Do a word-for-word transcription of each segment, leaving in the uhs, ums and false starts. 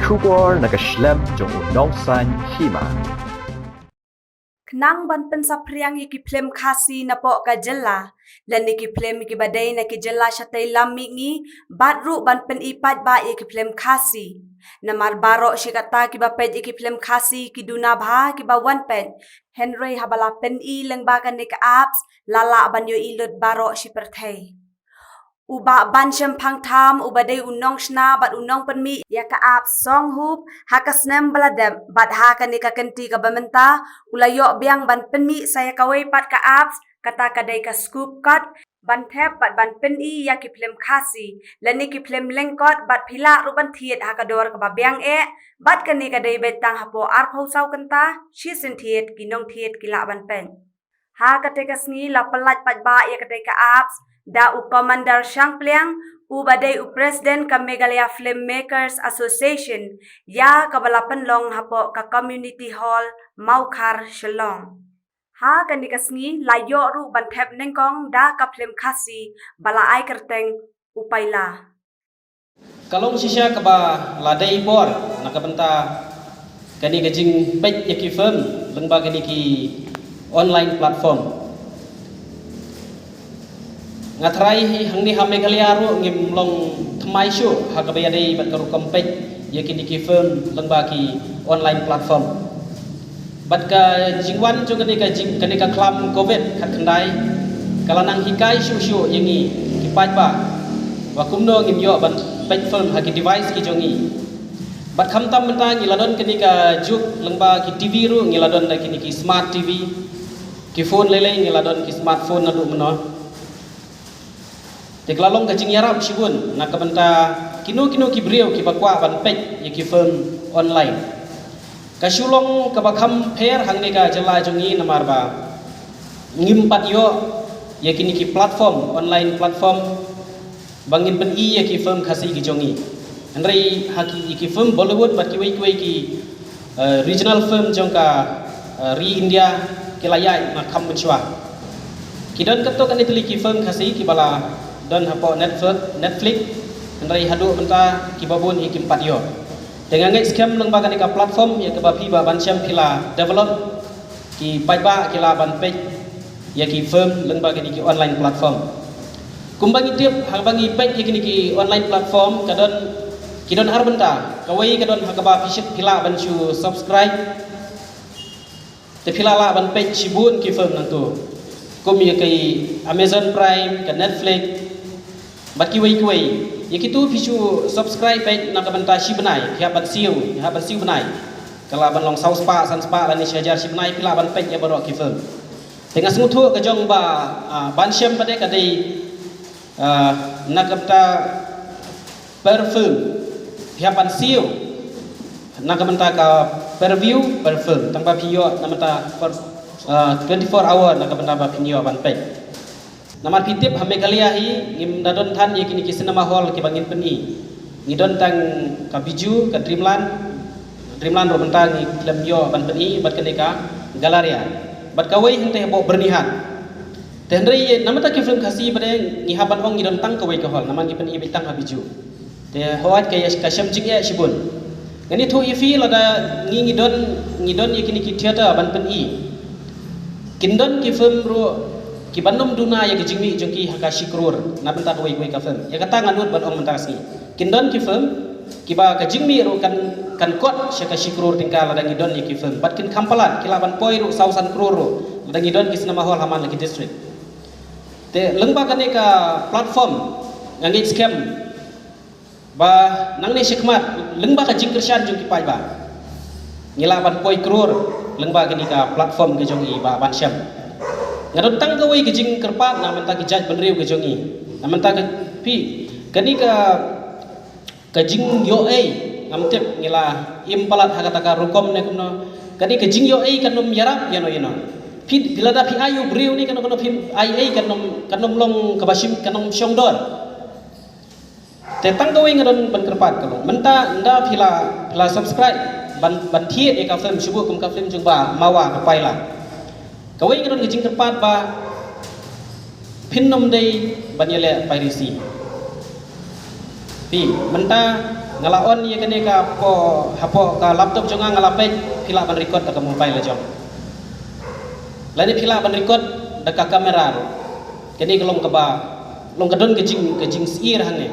Khubor na ka shlem jong u nongsan hima. Khnang ban pynsaphriang ïa ki phlim Khasi napoh ka jylla, lane ki phlim kiba dei na ki jylla shatei lam mihngi, bad ruh ban pyni paidbah ïa ki phlim Khasi. Namar baroh shi katta kiba peit ïa ki phlim Khasi ki duna bha kiba wan peit. Hynrei haba la pyni lyngba kane ka apps, la lah ban ïohi lut baroh shi pyrthei. U Bah Banshem Phangtham, uba dei u nongshna bad u nongpynmih ïa ka app Songhoop, ha ka snem ba la dep bad ha kane ka kynti kaba mynta, u la ïoh biang ban pynmih sa ïa kawei pat ka apps, kata ka dei ka Scoop Cut, ban thep bad ban pyni ïa ki phlim Khasi, lane ki phlim lyngkot bad phi lah ruh ban thied ha ka dor kaba biang eh, bad kane ka dei beit tang hapoh arphew saw kynta, shisien thied ki nongthied ki lah ban peit. Ha katei ka sngi la pyllait paidbah ïa katei ka apps da u Commander Shangpliang, uba dei u President ka Meghalaya Filmmakers Association, ïa kaba la pynlong hapoh ka Community Hall, Mawkhar, Shillong. Ha kane ka sngi la ïoh ruh ban thep nyngkong da ka phlim Khasi ba la ai kyrteng U Paila. Ka long shisha kaba la dei por na ka bynta kane ka jingpeit ïa ki film lyngba kane ki online platform. Nga tharai hi hangne ha Meghalaya ruh ngim long thymmai shuh ha kaba ïadei bad ka rukom peit ïa kine ki film lyngba ki online platform. Bad ka jingwan jong kane ka jing, kane ka khlam covid khatkhyndai ka la nang hikai shuh shuh ïa ngi ki paidbah ba kumno ngin ïoh ban peit film ha ki device ki jong ngi. Bad khamtam mynta ngi la don kane ka juk lyngba ki T V ruh, ngi la don da kine ki smart T V, ki phone lei lei ngi la don ki smartphone naduh mynno. Te ka la long ka jingïarap shibun na ka bynta kino kino ki briew kiba kwah ban peit ïa ki film online. Ka shu long kaba kham pher hangne ka jylla jong ngi namar ba ngim pat ïoh ïa kine ki platform, online platform, ba ngin pyni ïa ki film Khasi ki jong ngi. Hynrei ha ki, ïa ki film Bollywood bad kiwei kiwei ki, eh, regional film jong ka, eh, ri India ki la ïaid na kham mynshuwa. Ki don katto katne tylli ki film Khasi kiba la don hapoh Netflix, Netflix. Hynrei haduh mynta kiba bun hi kim pat ïoh. Te nga ngeit skhem lyngba kane ka platform ïa kaba phi Bah Banshem phi la develop, ki paidbah ki lah ban peit ïa ki film lyngba kine ki online platform. Kumba ngi tip, haba ngi peit ïa kine ki online platform ka don, ki don ar bynta. Kawei ka don ha kaba phi ship phi lah ban shu subscribe. Te phi lah lah ban peit shibun ki film nangtu. Kum ïa ki Amazon Prime, ka Netflix, bad kiwei kiwei. Ïa kitu phi shu subscribe peit na ka bynta shi bnai, phi hap ban siew, phi hap ban siew bnai. Ka lah ban long saw spah, san spah, lane shi hajar shi bnai, phi lah ban peit ïa baroh ki film. Te nga sngewthuh ka jong Bah, ah, Banshem pat de ka dei Ah, na ka bynta per film, phi hap ban siew. Na ka bynta ka per view, per film. Tang ba phi ïoh na ka bynta per, ah, twenty-four hour na ka bynta ba phi ïoh ban peit. Namar phi tip ha Meghalaya hi, ngim da don than ïa kine ki cinema hall kiba ngin pyni. Ngi don tang ka Bijou, ka Dreamland, Dreamland ruh mynta ngi khlem ïoh ban pyni, bad kane ka Galleria. Bad kawei hynrei hapoh Byrnihat. Te hynrei na ka bynta ki film Khasi pat de ngi hap ban ong ngi don tang kawei ka hall, namar ngi pyni beit tang ha Bijou. Te hooid ka ïa ka shem jingeh shibun. Ngan ïathuh ïa phi lada ngi ngi don, ngi don ïa kine ki theater ban pyni. Kin don ki film ruh kiban ym duna ïa ka jingmih jong ki ha ka shi klur na ka bynta kawei kawei ka film. Ïa kata ngan nud ban ong mynta ka sngi. Kin don ki film kiba ka jingmih ruh kan, kan kot sha ka shi klur tyngka lada ngi don ïa ki film. Bad kin kham palat, ki lah ban poi ruh saw san klur ruh lada ngi don ki cinema hall ha man la ki district. Te lyngba kane ka platform nga ngeit skhem ba nangne shakhmat lyngba ka jingkyrshan jong ki paidbah ngi lah ban poi klur lyngba kane ka platform ka jong i Bah Banshem. Nga don tang kawei ka jingkyrpad na ka bynta ki jaitbynriew ka jong i. Na ka bynta ka phi, kane ka, ka jingïoh ei, ngam tip ngi la im palat ha kata ka rukom ne kumno. Kane ka jingïoh ei kan ym ïarap ïano ïano. Phi, phi lada phi ai u briew ne kano kano phi ai ei kan ym, kan ym long kaba shim, kan ym shong dor. Te tang kawei nga don ban kyrpad ka long. Mynta ynda phi la, phi la subscribe ban, ban thied ïa ka film, shu buh kum ka film jong Bah Mawa, ka Paila. Kawei nga don ka jingkyrpad ba phin ym dei ban ïaleh piracy. Phi, mynta Nga la on ïa kane ka hapoh, hapoh ka laptop jong nga, nga la peit phi lah ban record da ka mobile la jong. Lane phi lah ban record da ka kamera ruh. Kane ka long kaba, long ka don ka jing, ka jingsyier hangne.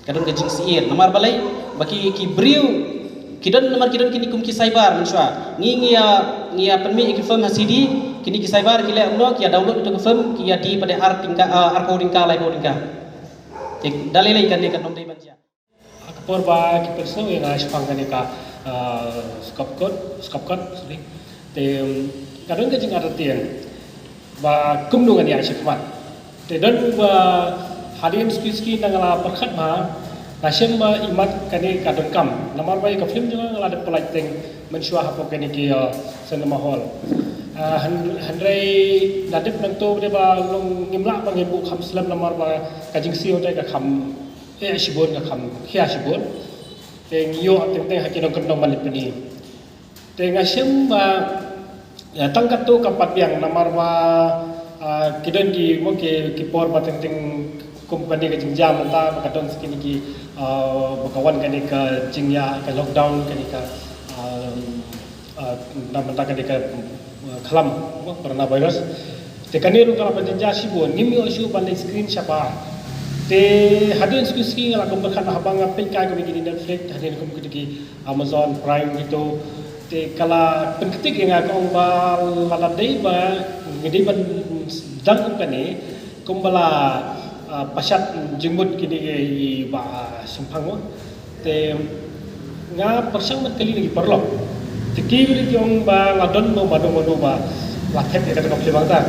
Ka don ka jingsyier. Namar balei, ba ki, ki briew, ki don, namar ki don kine kum ki cyber mynshuwa. Ngi, ngi ïa, ngi ïa pynmih ïa ki film ha C D, kine ki cyber ki leh kumno, ki ïa download ïa ka film, ki ïa die pat ar tyngka, ah, arphew tyngka, laiphew tyngka. Te da lei lei kane kan ym dei ban jia. Ha ka por ba ki pynsngew ïa nga shaphang kane ka, ah, Scopcode, Scopcode, sorry. Te, um, ka don ka jingartatien ba kumno ngan ïaid shakhmat. Te don ba hadien suki suki na nga la pyrkhat bha, nga shem ba imat kane ka donkam. Namar ba ïa ka film jong nga nga la dep pynlait teng mynshuwa hapoh kane ki, uh, cinema hall. Uh, hyn-, hynrei la dep nangto ba dei ba long ngim lah ba ngin buh kham slem namar ba ka jingsiew te ka kham, eh, shibun, ka kham khia shibun. Te ngi ïoh teng teng ha ki nongkyndong ban leit pyni. Te nga shem ba, ïa, tang katto kam pat biang namar ba, ah, ki don ki, mo, ki, ki por ba teng teng kum kane ka jingjia mynta ba ka don kine ki, ah, ba ka wan kane ka jingïa ka lockdown kane ka, ah, ah, na mynta kane ka, ah, khlam, mo, coronavirus. Te kane ruh ka la pynjynjar shibun, ngim ïoh shuh ban leit screen shabar. Te hadien suki suki nga la kum pyrkhat haba nga peit kai kum kine Netflix, hadien kum kine ki Amazon Prime kito. Te ka la pynkhiah ïa nga ka ong ba lada dei ba ngi dei ban sdang kum kane, kumba la, ah, pashat jingmut kine ki ba shemphang mo. Te nga pyrshang ban kylli na ki paralok. Te ki ruh ki ong ba la don mo mano mano ba la thep ïa kata ka film ta.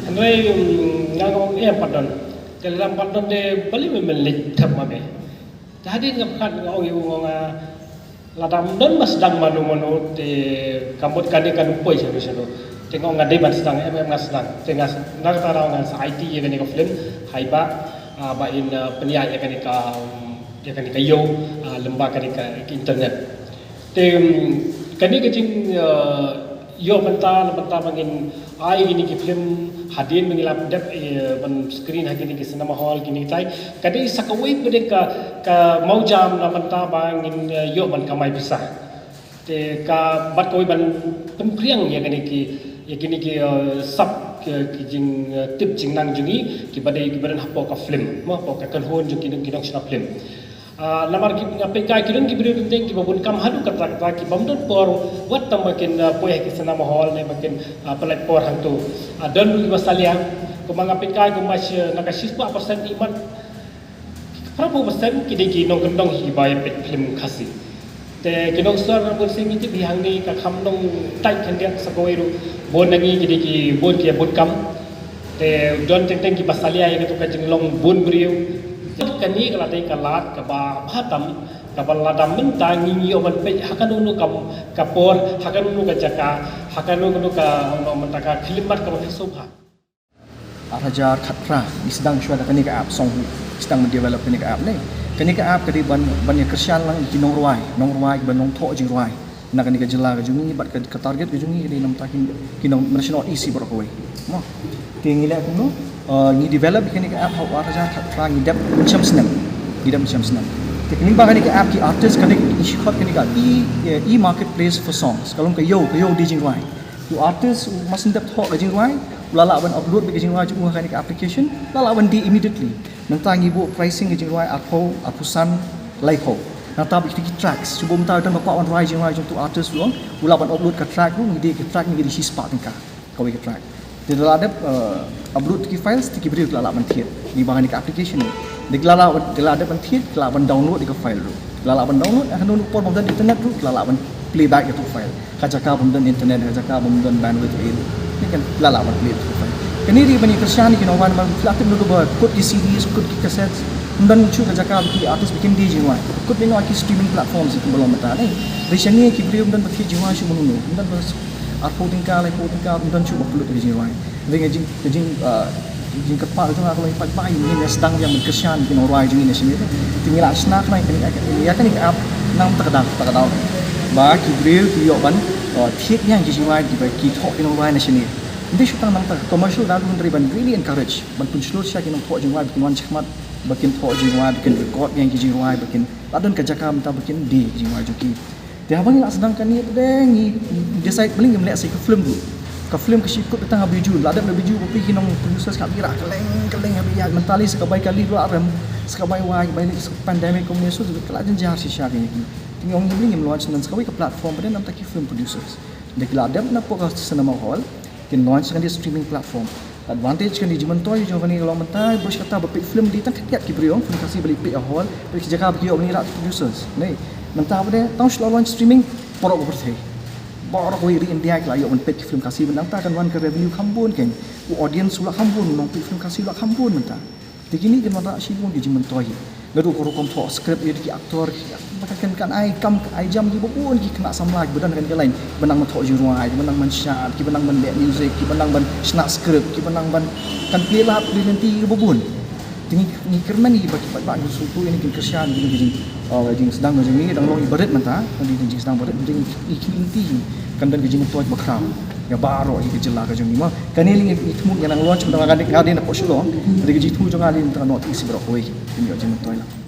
Hynrei, mm, nga ong em pat don. Te lada em pat don te balei me leit thep ma me. Te hadien nga pyrkhat nga ong ïa u, nga ong, ah, lada ym don ba sdang mano mano te ka mut kane kan ym poi shano shano. Te nga ong nga dei ban sdang, em em nga sdang. Te nga s-, na kata ka daw ngan sa aiti ïa kane ka film, haba, ah, ba in, ah, pynïaid ïa kane ka, um, ïa kane ka ïew, ah, lyngba kane ka internet. Te, um, kane ka jing, ah, ïoh bynta, na bynta ba ngin ai kine ki film hadien ba ngi la dep, eh, ban screen ha kine ki cinema hall kine kitai. Ka dei sa kawei pat de ka, ka mawjam na bynta ba ngin, eh, ïoh ban kamai pisa. Te ka bad kawei ban pynpriang ïa kine ki, ïa kine ki, eh, sap ki, ki jing, eh, tip jingnang jong ngi, kiba dei kiba don hapoh ka film, mo, hapoh ka kynhun jong ki nong, ki nongshna film. Ah, namar ki, nga peit kai ki don ki briew teng teng kiba bun kam haduh katta katta ki bym don por wat tang ba kin, ah, poi ha ki cinema hall ne ba kin, ah, pynlait por hangto. Ah, don ruh kiba salia, kumba nga peit kai kumba shi, na ka shispah percent imat, phra phew percent ki dei ki nongkyndong kiba ïa peit film Khasi. Te ki nongsynshar bun sien ngi tip hi hangne ka kham nongtait khyndiat sa kawei ruh. Bun na ngi ki dei ki bun ki bun kam. Te don teng teng kiba salia ïa kato ka jinglong bun briew. Te kane ka la dei ka lad kaba bha tam kaba lada mynta ngi ïoh ban peit ha kano kano ka, ka por, ha kano kano ka jaka, ha kano kano ka, ong, mynta ka khyllipmat kaba phi sngewbha. Ar hajar khatphra ngi sdang shuwa da kane ka app Songhu, sdang ban develop kane ka app ne. Kane ka app ka dei ban, ban ïa kyrshan lang ïa ki nongrwai, nongrwai kiba nongthoh jingrwai na kane ka jylla ka jong ngi bad ka, ka target ka jong ngi ka dei namta ki, ki nong, mynshuwa isi baroh kawei. Mo. Te ngi leh kumno, eh, ngi develop ïa kane ka app ha u ar hajar khatphra, ngi dep mynshem snem. Ngi dep mynshem snem. Te kane ba kane ka app ki artist ka dei, ngi shim khot kane ka e, eh, e-marketplace for songs. Ka long ka ïew, ka ïew die jingrwai. U artist u must dep thoh ka jingrwai, u la lah ban upload beit ka jingrwai jong u ha kane ka application, la lah ban die immediately. Nangta ngi buh pricing ka jingrwai arphew, arphew san, laiphew. Nangta bad kita ki tracks, shu buh mynta u don ba kwah ban rwai jingrwai jong utu u artist ruh, u lah ban upload ka track ruh, ngi die ka track ngi die shispah tyngka. Kawei ka track. Te da la dep, eh, upload ki files, te ki briew ki la lah ban thied. Ngi ba kane ka application. Da ki la lah, da la dep ban thied, ki la lah ban download ïa ka file ruh. Ki la lah ban download, ha kano kano por ba ym don internet ruh, ki la lah ban playback ïa utu u file. Ka jaka bym don internet, ka jaka bym don bandwidth ruh. Ngi kan la lah ban play ruh. Kane ruh ban ïa kyrshan ïa ki nongrwai namar phi la tip naduh ba kut ki C Ds, kut ki cassettes. Ym don shuh ka jaka ba ki artist ba kin die jingrwai. Kut ne noh ki streaming platforms kumba long mynta ne. Hynrei shane ki briew ym don ba thied jingrwai shuh mano mano. Ym don ba arphew tyngka, laiphew tyngka, ym don shuh ba pynlut ïa ki jingrwai. Hynrei ka jing, ka jing, ah, jingkyrpad jong nga ka long ïa paidbah ïa ngi, ngi sdang ïa ban kyrshan ïa ki nongrwai jong ngi na shane. Te ngi la shna khnang ïa kane, ïa kane ka app nangta ka daw, ta ka daw. Ba ki briew ki ïoh ban, ah, thied ïa ki jingrwai kiba ki thoh ki nongrwai na shane. Ym dei shu tang nangta ka commercial value hynrei ban really encourage, ban pynshlur sha ki nongthoh jingrwai ba kin wan shakhmat. ba kin thoh jingrwai, ba kin record ïa ki jingrwai, ba kin la don ka jaka mynta ba kin die jingrwai jong ki. Te haba ngi la sdang kane pat de ngi decide ba ngim leh sa ka film ruh. Ka film ka shu kut tang ha Bijou, la dep na Bijou ba phi ki nong producers ka bira kylleng kylleng ha Bijou, mynta lei sa ka bai kali ruh la rem, sa ka bai wai, ka bai lei sa ka pandemic kumne, so ka la jynjar shisha ka ïa ki. Te ngi ong ngim lei, ngim launch na sa kawei ka platform pat de namta ki film producers. Da ki la dep na pdeng ka cinema hall, kin launch sa kane streaming platform. Advantage kane jingmyntoi jong kane ka long mynta, bad kata ba peit film dei tang khyndiat ki briew, film Khasi ba leit peit ha hall, bad ki jaka ba ki ïoh ban ïarap producers. Ne, mynta pat de tang shu la launch streaming, baroh ka pyrthei. Baroh kawei ri India ki la ïoh ban peit ki film Khasi, bad nangta kan wan ka revenue kham bun kein. U audience u la kham bun, u nongpeit film Khasi u la kham bun mynta. Te kine kin wanrah shibun ki jingmyntoi. Naduh ka rukom thoh script ïa ki actor, ba kan, kan ai kam, ai jam kiba bun ki khynnah samla kiba don ha kane ka line, kiba nang ban thoh jingrwai, kiba nang ban shad, kiba nang ban leh music, kiba nang ban shna script, kiba nang ban kan plie lad plie lynti kiba bun. Te ngi, ngi kyrmen ïa ki ba ki paidbah ki sngewthuh ïa kine, kin kyrshan ïa kine ki jing, oh, jingsdang jong ngi, dang long ïa barit mynta, dang long ïa ki jingsdang barit, te ngi, ngi kyrmen ïa ki, kan don ka jingmyntoi ba khraw ïa baroh ïa ka jylla ka jong ngi mo. Kane lei ngi, ngi thmu, ngi nang launch mynta, nga dei, nga dei na pdeng Shillong, ka dei ka jingthmu jong nga lei mynta, North East baroh kawei kin ïoh jingmyntoi lang.